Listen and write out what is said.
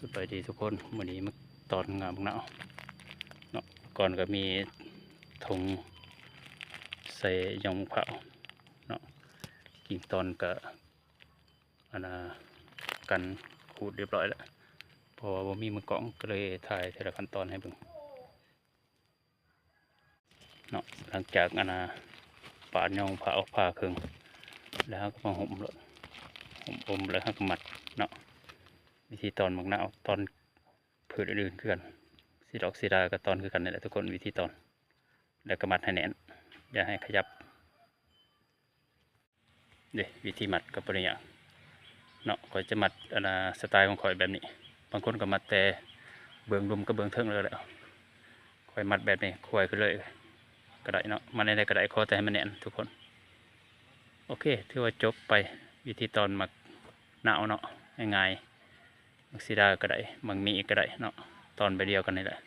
ສະບາຍດີທຸກຄົນ ມື້ນີ້ມາຕອນຫຍ້າບັກນາວເນາະ. ກ່ອນກໍມີຖົງໃສ່ຫຍ້າບັກພ້າວເນາະ, ກິ່ງຕອນກໍ ອັນນ່າ ກັນຂູດຮຽບຮ້ອຍແລ້ວ ເພາະວ່າບໍ່ມີມືກ້ອງ ກໍເລີຍຖ່າຍແຕ່ລະຂັ້ນຕອນໃຫ້ເບິ່ງເນາະ. ຫຼັງຈາກ ອັນນ່າ ປາດຫຍ້າບັກພ້າວອອກຜ່າເຄິ່ງ ແລ້ວເຮົາກໍມາຫຸ້ມໂລດ ຫຸ້ມອົມ ແລ້ວເຮົາກໍມັດເນາະ. ວິທີຕອນບັກນາວ ຕອນພືດອື່ນໆຄືກັນ, ສີດອກສີດາກໍຕອນຄືກັນນີ້ແຫຼະທຸກຄົນ ວິທີຕອນ ແລ້ວກໍມັດໃຫ້ແໜ້ນ ຢ່າໃຫ້ຂະຫຍັບ. ເດ້ ວິທີມັດກໍບໍ່ໄດ້ຫຍັງເນາະ, ຂ້ອຍຈະມັດ ອັນນ່າ ສະໄຕຂອງຂ້ອຍແບບນີ້. ບາງຄົນກໍມັດແຕ່ເບື້ອງລຸ່ມກັບເບື້ອງເທິງເລີຍແຫຼະ, ຂ້ອຍມັດແບບນີ້ ຄວາຍຂຶ້ນເລີຍກໍໄດ້ເນາະ, ມັດແນວໃດກໍໄດ້ ຂໍແຕ່ໃຫ້ມັນແໜ້ນທຸກຄົນ. ໂອເຄ ຖືວ່າຈົບໄປ ວິທີຕອນໝາກນາວເນາະ, ງ່າຍໆ. ໝາກສີດາກໍໄດ້ ໝາກມີກໍໄດ້ເນາະ, ຕອນໃບດຽວກັນນີ້ແຫຼະ.